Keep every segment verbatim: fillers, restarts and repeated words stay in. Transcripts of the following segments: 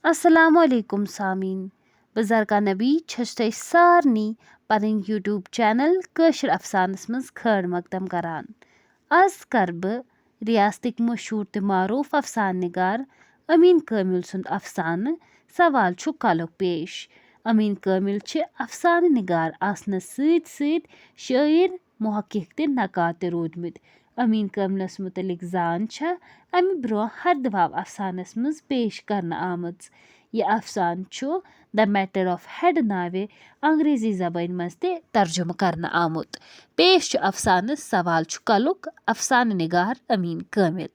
السلام علیکم سامعین، بہٕ زرقا نبی چھَس تۄہہِ سارنٕے پنٕنۍ YouTube channel کٲشِر افسانَس منٛز خٲر مقدم کران۔ آز کرٕ بہٕ ریاستٕکۍ مشہوٗر تہٕ معروٗف افسانہٕ نگار امین کامل سُنٛد افسانہٕ سوال چھُ کلُک پیش۔ امین کامل چھِ افسانہٕ نگار آسنَس سۭتۍ سۭتۍ شٲعر، محقق تہٕ نقاد تہِ روٗدمٕتۍ۔ امین کاملَس مُتعلِق زان چھےٚ امہِ برٛونٛہہ ہردٕ واو افسانَس منٛز پیش کرنہٕ آمٕژ۔ یہِ افسانہٕ چھُ The Matter of Head ناوِ انگریزی زبٲنۍ منٛز تہِ ترجمہٕ کرنہٕ آمُت۔ پیش چھُ افسانہٕ سوال چھُ کلُک افسانہٕ نگار امین کامل۔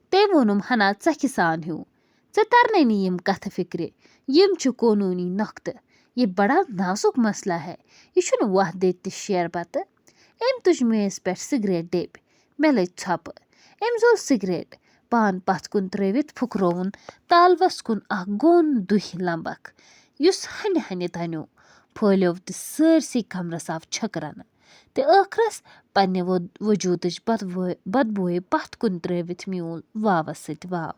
تٔمۍ ووٚنُم ہنا ژکھِ سان ہیوٗ، "ژےٚ ترنے نہٕ یِم کتھٕ فکرِ، یِم چھِ قونوٗنی نۄقطہٕ۔ یہِ بڑا نازُک مسلہٕ ہے، یہِ چھُنہٕ وَتھ دِتھ تہِ شیربتہٕ۔" أمۍ تُج میز پٮ۪ٹھ سگریٹ ڈیٚبۍ، مےٚ لٔج ژھۄپہٕ۔ أمۍ زول سگریٹ، پان پتھ کُن ترٲوِتھ پھُکرووُن تالوس کُن اکھ گوٚن دُہۍ لمبکھ، یُس ہنہِ ہنہِ تنیو، پھٲلیو تہٕ سٲرسٕے کمرس آو چھٔکرنہٕ۔ تہٕ ٲخرس پننہِ وو-، وجوٗدٕچ بدبوے-، بدبویہِ پتھ کُن ترٲوِتھ میوٗل واوس سۭتۍ واو۔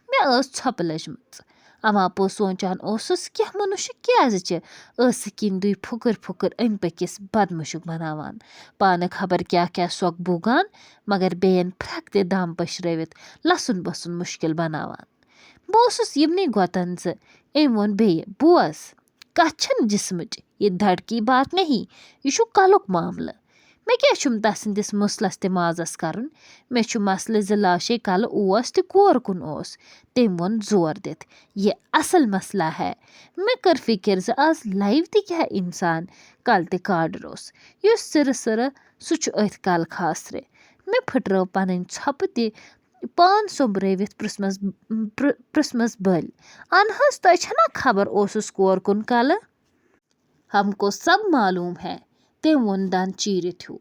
مےٚ ٲس ژھۄپہٕ لٔجمٕژ۔ اما پوٚز سونٛچان اوسُس، کینٛہہ مُنُشہِ کیٛازِ چھِ ٲسہٕ کِنۍ دُے پھُکٕر پھُکٕر أنٛدۍ پٔکِس بدمُشُک بناوان؟ پانہٕ خبر کیٛاہ کیٛاہ سۄکھ بوٗگان، مگر بیٚین پھرٛکھ تہِ دم پٔشرٲوِتھ لَسُن بَسُن مُشکِل بناوان۔ بہٕ اوسُس یِمنٕے گۄتن زِ أمۍ ووٚن بیٚیہِ، "بوز، کتھ چھَنہٕ جسمٕچ، یہِ دھڑکی بات نہیں، یہِ چھُ کلُک معاملہٕ۔" مےٚ کیٛاہ چھُم تسٕنٛدِس مسلس تہِ مازس کرُن؟ مےٚ چھُ مسلہٕ زِ لاشے کلہٕ اوس تہِ کور کُن اوس۔ تٔمۍ ووٚن زور دِتھ، "یہِ اصل مسلہٕ ہے۔" مےٚ کٔر فکر زِ از live تہِ کیٛاہ انسان کلہٕ تہِ کاڈر اوس۔ یُس سِرٕ سِرٕ، سُہ چھُ أتھۍ کلہٕ خاصرِ۔ مےٚ پھٕٹرٲو پنٕنۍ ژھۄپہٕ تہِ پان سوٚمبرٲوِتھ پرٛژھمس، پرٛ-، پرٛژھمس بٔلۍ، "اہن حظ، تۄہہِ چھَنا خبر اوسُس کور کُن کلہٕ؟" "ہم کو سب معلوم ہے"، تٔمۍ ووٚن دند چیٖرِتھ ہیوٗ۔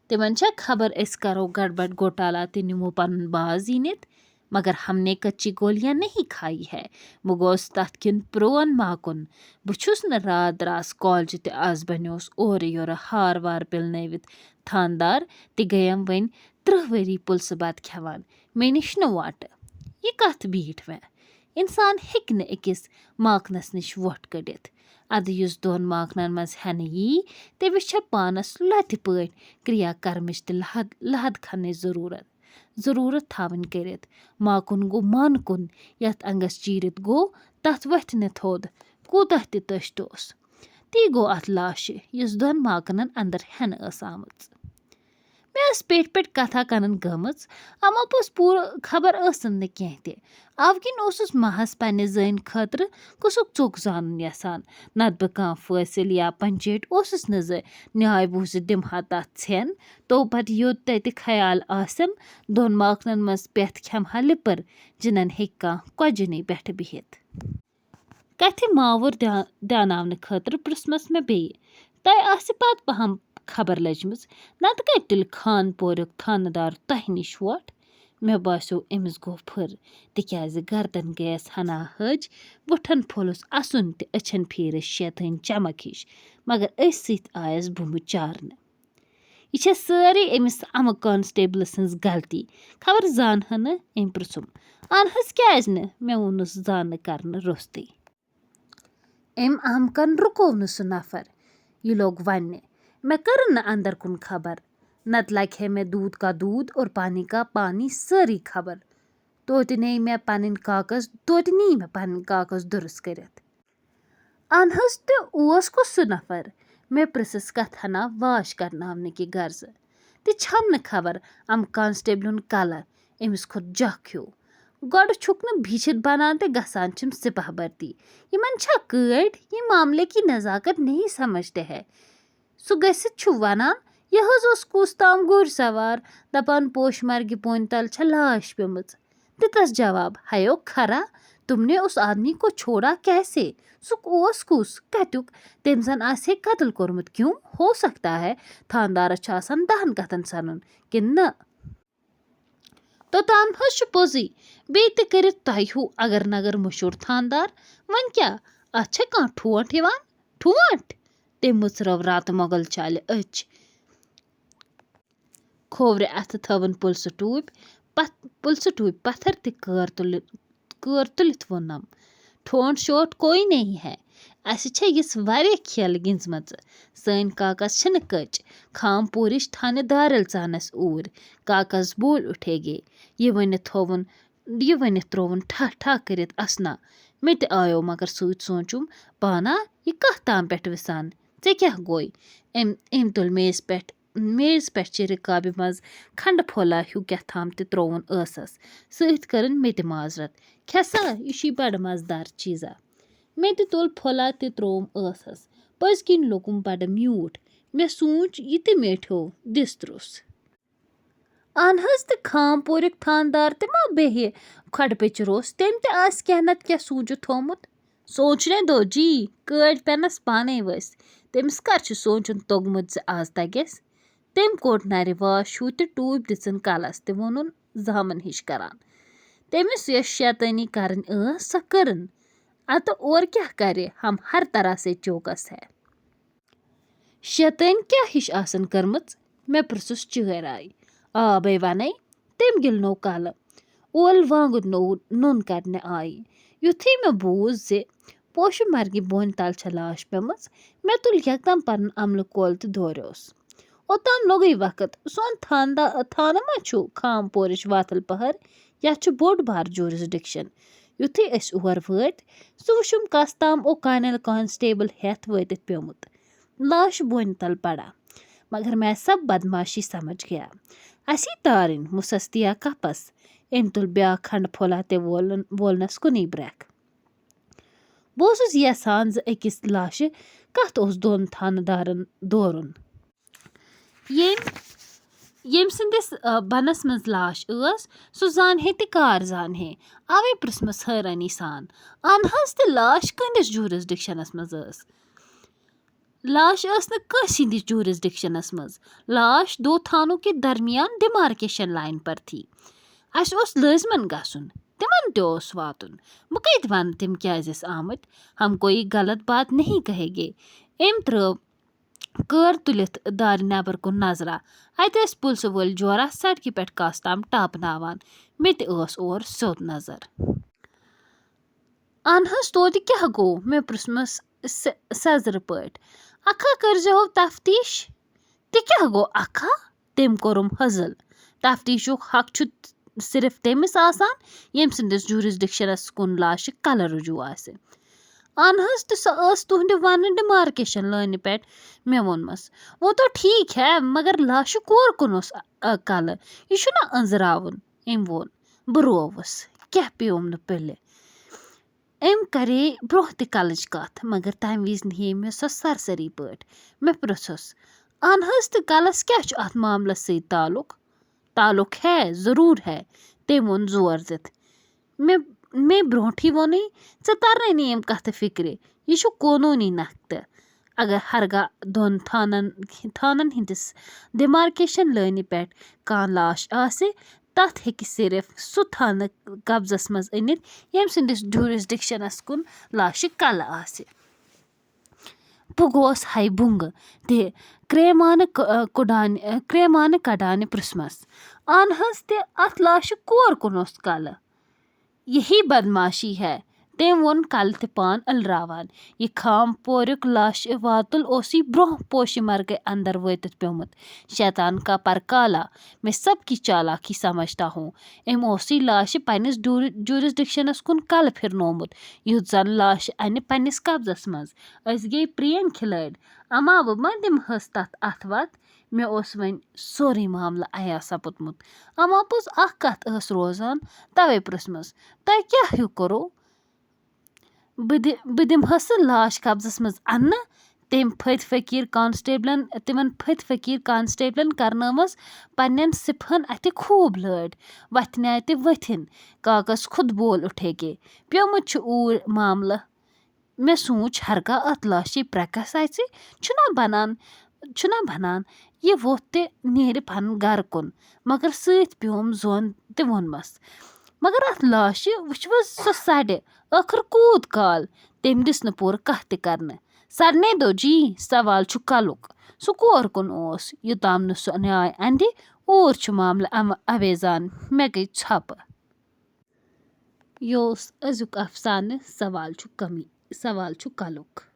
"تِمن چھا خبر أسۍ کرو گڑبڑ گوٹالا تہٕ نِمو پنُن باز زیٖنِتھ؟ مگر ہم نے کچی گولیاں نہیں کھائی ہے۔" بہٕ گوس تتھ کِن پرون ماکُن۔ بہٕ چھُس نہٕ راتھ دراز کالجہِ تہِ، از بنیوس اورٕ یورٕ ہار وار پِلنٲوِتھ تھاندار تہِ گٔیم وۄنۍ ترٕٛہ ؤری پُلسہٕ بتہٕ کھٮ۪وان۔ مےٚ نِش نہٕ وۄٹہٕ۔ یہِ کتھ بیٖٹھ مےٚ؟ انسان ہیٚکہِ نہٕ أکِس ماکنس نِش وۄٹھ کٔڑِتھ۔ ادٕ یُس دۄن ماکنن منٛز ہٮ۪نہٕ یی، تٔمِس چھےٚ پانس لۄتہِ پٲٹھۍ کریا کرمٕچ تہِ لحد، لحد کھنٕچ ضروٗرت، ضروٗرت تھاوٕنۍ کٔرِتھ۔ ماکُن گوٚو من کُن، یتھ انگس چیٖرِتھ گوٚو تتھ وتھِ نہٕ تھوٚد، کوٗتاہ تہِ تٔشتھ اوس۔ تی گوٚو اتھ لاشہِ، یُس دۄن ماکنن اندر ہٮ۪نہٕ ٲس آمٕژ۔ مےٚ ٲس پیٹھۍ پیٹھۍ کتھا کنن گٔمٕژ، اما پوٚز پوٗرٕ خبر ٲسٕم نہٕ کینٛہہ تہِ۔ اَوٕ کِنۍ اوسُس محض پننہِ زٲنۍ خٲطرٕ قصُک ژوٚک زانُن یژھان، نتہٕ بہٕ کانٛہہ فٲصِل یا پنچیٹ اوسُس نہٕ زِ نیاے بوٗزِتھ دِمہٕ ہا تتھ ژھٮ۪ن۔ تو پتہٕ یوٚت تتہِ خیال آسٮ۪م، دۄن ماکنن منٛز پٮ۪تھ کھٮ۪مہٕ ہا لِپٕر، جِنن ہیٚکہِ کانٛہہ کۄجہِ نٕے پٮ۪ٹھٕ بِہِتھ۔ کتھِ ماوُر دھیا-، دیاناونہٕ خٲطرٕ پرٛژھمس مےٚ بیٚیہِ، "تۄہہِ آسہِ پتہٕ پہم خبر لٔجمٕژ، نتہٕ کتہِ تُلہِ خان پوریُک تھانہٕ دار تۄہہِ نِش وۄٹھ؟" مےٚ باسیو أمِس گوٚو پھٕر، تِکیازِ گردن گٔیس ہنا ۂج، وُٹھن پھوٚلُس اسُن تہٕ أچھن پھیٖرِس شیطٲنۍ چمک ہِش، مگر أتھۍ سۭتۍ آیس بُمہٕ چارنہٕ۔ "یہِ چھےٚ سٲرٕے أمِس اَمہٕ کانسٹیبلہٕ سٕنٛز غلطی۔ خبر زانہٕ ہا نہٕ؟" أمۍ پرٛژھُم۔ "اَہن حظ، کیٛازِ نہٕ؟" مےٚ ووٚنُس زانہٕ کرنہٕ روٚستُے۔ أمۍ اَمہٕ کن رُکوو نہٕ سُہ نفر۔ یہِ لوٚگ وننہِ۔ مےٚ کٔرٕن نہٕ اندر کُن خبر۔ نتہٕ لگہِ ہے مےٚ دودھ کا دودھ اور پانی کا پانی سٲرٕے خبر۔ توتہِ نی مےٚ پنٕنۍ کاغذ، توتہِ نی مےٚ پنٕنۍ کاغذ درست کٔرِتھ۔ اہن حظ، تہٕ اوس کُس سُہ نفر؟ مےٚ پرٛژھٕس کتھ ہنا واش کرناونہٕ کہِ غرضہٕ۔ تہِ چھم نہٕ خبر، ام کانسٹیبلُن کلہٕ أمِس کھوٚت جکھ ہیوٗ۔ گۄڈٕ چھُکھ نہٕ بِہِتھ بنان تہٕ گژھان چھِم سپاہ بھرتی۔ یِمن چھا کٲڑۍ؟ یہ معاملے کی نزاکت نہیں سمجھتے ہے۔ سُہ گٔژھِتھ چھُ ونان، یہ حظ اوس کُس تام گُرۍ سوار، دپان پوشہِ مرگہِ پونہِ تل چھےٚ لاش پیمٕژ۔ دِتس جواب، ہیو کھرا، تم نے اس آدمی کو چھوڑا کیسے؟ سُہ اوس کُس؟ کتیُک؟ تٔمۍ زن آسہِ ہے قتل کوٚرمُت۔ کیوں؟ ہو سکتا ہے تھاندارس چھُ آسان دہن کتھن سنُن، کِنہٕ نہ؟ توٚتام حظ چھُ پوٚزُے، بیٚیہِ تہِ کٔرِتھ تۄہہِ ہیوٗ اگر نگر مشہوٗر تھاندار۔ وۄنۍ کیٛاہ، اتھ چھےٚ کانٛہہ ٹھونٛٹھ یِوان؟ ٹھونٛٹھ؟ تٔمۍ مٕژرٲو راتہٕ مۄغل چالہِ أچھ۔ کھوورِ اَتھٕ تھٲوٕن پُلسہٕ ٹوٗپۍ، پتھ-، پُلسہٕ ٹوٗپۍ پتھر تہِ کٲر تُلِتھ، کٲر تُلِتھ ووٚننم، "ٹھونٛڈ شوٹھ کوئی نہیں ہے۔ اَسہِ چھےٚ یِژھ واریاہ کھیلہٕ گِنٛزمژٕ۔ سٲنۍ کاکس چھِنہٕ کٔچ۔ خام پوٗرِچ تھانہِ دارٮ۪ل ژانس اوٗرۍ۔ کاکس بول اٹھے گے۔" یہِ ؤنِتھ تھووُن، یہِ ؤنِتھ ترٛووُن ٹھاہ ٹھاہ کٔرِتھ اسنا۔ مےٚ تہِ آیو مگر سۭتۍ سونٛچُم، "پانا، یہِ کتھ تام پٮ۪ٹھ وِسان؟ ژےٚ کیٛاہ گوٚے؟" أمۍ، أمۍ تُل میز پٮ۪ٹھ، میز پٮ۪ٹھ چہِ رِکابہِ منٛز کھنٛڈٕ پھولا ہیوٗ کیٛاہ تام تہِ ترٛووُن ٲسس۔ سۭتۍ کٔرٕن مےٚ تہِ معذرت، "کھٮ۪سا، یہِ چھُے بڑٕ مزٕدار چیٖزا۔" مےٚ تہِ تُل پھولا تہِ ترٛووُم ٲسس۔ پٔزۍ کِنۍ لوٚگُم بڑٕ میوٗٹھ۔ مےٚ سوٗنٛچ، یہِ تہِ میٹھیو دِس ترُس۔ اہن حظ، تہٕ خام پوٗرِک تھاندار تہِ ما بیٚہہِ کھۄڈٕ پِچ روٚس؟ تٔمۍ تہِ آسہِ کینٛہہ نتہٕ کینٛہہ سوٗنٛچِتھ تھوٚومُت۔ سوچنے دو جی، کٲڑۍ پٮ۪نس پانے ؤسۍ۔ تٔمِس کر چھُ سونٛچُن توٚگمُت زِ از تگٮ۪س؟ تٔمۍ کوٚڑ نرِ واش ہیوٗ تہٕ ٹوٗپۍ دِژٕن کلس تہٕ ووٚنُن زامن ہِش کران۔ تٔمِس یۄس شیطٲنی کرٕنۍ ٲس، سۄ کٔرٕن۔ اتہٕ اور کیٛاہ کرِ؟ ہم ہر طرح سے چوکس ہے۔ "شیطٲنۍ کیٛاہ ہِش آسن کٔرمٕژ؟" مےٚ پرٛژھُس چٲرۍ آیہِ۔ "آ، بے ونے، تٔمۍ گِلنوو کلہٕ۔ اول وانگُن نوٚو نوٚن کڑنہِ آیہِ۔ یُتھُے مےٚ بوٗز زِ پوشہٕ مرگہِ بونہِ تل چھےٚ لاش پیمٕژ، مےٚ تُل یکدم پنُن عملہٕ کول تہٕ دوریوس۔ اوٚتام لوٚگُے وقت، سون تھاندا-، تھانہٕ ما چھُ خام پورٕچ واتل پہر؟ یتھ چھُ بوٚڑ بار jurisdiction۔ یُتھُے أسۍ اور وٲتۍ، سُہ وُچھُم کس تام او کانیل کانسٹیبل ہٮ۪تھ وٲتِتھ پیومُت۔ لاش بونہِ تل پڑا۔ مگر میں سب بدمعاشی سمجھ گیا۔ اسی تارٕنۍ مُسستیا کپس۔ أمۍ تُل بیٛاکھ کھنٛڈٕ پھوٚلہ تہِ وولُن-، وولنس کُنُے برٛٮ۪کھ۔ بہٕ اوسُس یژھان زِ أکِس لاشہِ کتھ اوس دۄن تھانہٕ دارن دورُن۔ ییٚمۍ، ییٚمۍ سٕنٛدِس، آ، بنس منٛز لاش ٲس، سُہ زانہے تہِ کار زانہے۔ اوے پرژھمس حٲرانی سان، "اہن حظ، تہٕ لاش کٕہٕنٛدِس jurisdictionس منٛز ٲس؟" لاش ٲس نہٕ کٲنٛسہِ ہٕنٛدِس jurisdictionس منٛز۔ لاش دو تھانوں کے درمیان demarcation line پر تھی۔ اَسہِ اوس لٲزمن گژھُن، تِمن تہِ اوس واتُن۔ بہٕ کتہِ ونہٕ تِم کیازِ ٲسۍ آمٕتۍ؟ ہم کوئی غلط بات نہیں کہے گے۔ أمۍ ترٲو کٲر تُلِتھ دارِ نٮ۪بر کُن نظرا۔ اتہِ ٲسۍ پُلسہٕ وٲلۍ جورا سڑکہِ پٮ۪ٹھ کس تام ٹاپناوان۔ مےٚ تہِ ٲس اور سیوٚد نظر۔ "اہن حظ، توتہِ کیٛاہ گوٚو؟" مےٚ پرژھمس سہِ-، سٮ۪زرٕ پٲٹھۍ۔ "اکھا کٔرزِہو تفتیش۔" "تہِ کیٛاہ گوٚو اکھا؟" تٔمۍ کوٚرُم حضل۔ "تفتیشُک حق چھُ صرف تٔمِس آسان، ییٚمۍ سٕنٛدِس jurisdictionس کُن لاشہِ کلہٕ رجوع آسہِ۔" "اہن حظ، تہٕ سۄ ٲس تُہنٛدِ وننہٕ demarcation لٲنہِ پٮ۪ٹھ مےٚ ووٚنمس۔" "وہ تو ٹھیک ہے، مگر لاشہِ کور کُن اوس، ا، کلہٕ؟ یہِ چھُنہ أنٛزراوُن؟" أمۍ ووٚن۔ بہٕ رووُس۔ کیٛاہ پیوم نہٕ پِلہِ؟ أمۍ کرے برٛونٛہہ تہِ کلٕچ کتھ، مگر تمہِ وِزِ نِیے مےٚ سۄ سرسٔری پٲٹھۍ۔ مےٚ پرٛژھُس، "اہن حظ، تہٕ کلس کیٛاہ چھُ اتھ معاملس سۭتۍ تعلق؟" "تعلق ہے، ضروٗر ہے،" تٔمۍ ووٚن زور دِتھ۔ مےٚ، مےٚ برٛونٛٹھٕے ووٚنُے، ژےٚ ترنے نہٕ یِم کتھٕ فکرِ۔ یہِ چھُ قونوٗنی نختہٕ۔ اگر ہرگاہ دۄن تھانن، تھانن ہٕنٛدِس demarcation لٲنہِ پٮ۪ٹھ کانٛہہ لاش آسہِ، تتھ ہیٚکہِ صرف سُہ تھانہٕ قبضس منٛز أنِتھ، ییٚمہِ سٕنٛدِس jurisdictionس کُن لاشہِ کلہٕ آسہِ۔ بہٕ گوس ہاے بُنٛگہٕ تہِ کرٛیمانہٕ ک-، کُڈانہِ، کرٛیمانہٕ کڈانہِ پرٛژھمس، "اہن حظ، تہِ اتھ لاشہِ کور کُن اوس کلہٕ؟" "یہی بدمعاشی ہے۔" تٔمۍ ووٚن کلہٕ تہِ پان ألراوان۔ "یہ خام پوریُک لاشہِ واتُل اوسُے برٛونٛہہ پوشہِ مرگے اندر وٲتِتھ پیومُت۔ شیطان کا پرکالا، میں سب کی چالاکی سمجھتا ہوں۔" أمۍ اوسُے لاشہِ پننِس ڈور-، jurisdictionس کُن کلہٕ پھرنومُت، یُتھ زن لاشہِ انہِ پننِس قبضس منٛز۔ أسۍ گٔیہِ پرٛٲنۍ کھلٲڑۍ، اما بہٕ ما دِمہس تتھ اتھٕ وتھ؟ مےٚ اوس وۄنۍ سورُے معاملہٕ عیاں سپُدمُت۔ اما پوٚز اکھ کتھ ٲس روزان، توے پرژھمس، "تۄہہِ کیٛاہ ہیوٗ کوٚروٕ؟" بہٕ دِ-، بہٕ دِمہٕ ہا سُہ لاش قبضس منٛز اننہٕ۔ تٔمۍ پھٔتۍ فقیٖر کانسٹیبلن، تِمن پھٔتۍ فقیٖر کانسٹیبلن کرنٲومس پننٮ۪ن سِپہن اتھِ خوٗب لٲڑۍ۔ وتھنہِ اتہِ ؤتھِن۔ کاکس خود بول اٹھے گے۔ پیومُت چھُ اوٗرۍ معاملہٕ۔ مےٚ سوٗنٛچ، ہرگاہ اتھ لاشہِ پرٛکس اژِ، چھُنا بنان، چھُنا بنان، یہِ ووٚتھ تہِ نیرِ پنُن گرٕ کُن۔ مگر سۭتۍ پیوم زون تہِ ووٚنمس، "مگر اتھ لاشہِ وٕچھو حظ، سۄ سڑِ، ٲخٕر کوٗت کال؟" تٔمۍ دِژ نہٕ پوٗرٕ کتھ تہِ کرنہٕ۔ "سڑنے دو جی، سوال چھُ کلُک، سُہ کور کُن اوس؟ یوٚتام نہٕ سُہ نیاے اندِ، اور چھُ معاملہٕ اَمہٕ اویزان، مےٚ گٔے ژھۄپہٕ۔ یہِ اوس أزیُک افسانہٕ، سوال چھُ کمی، سوال چھُ کلُک۔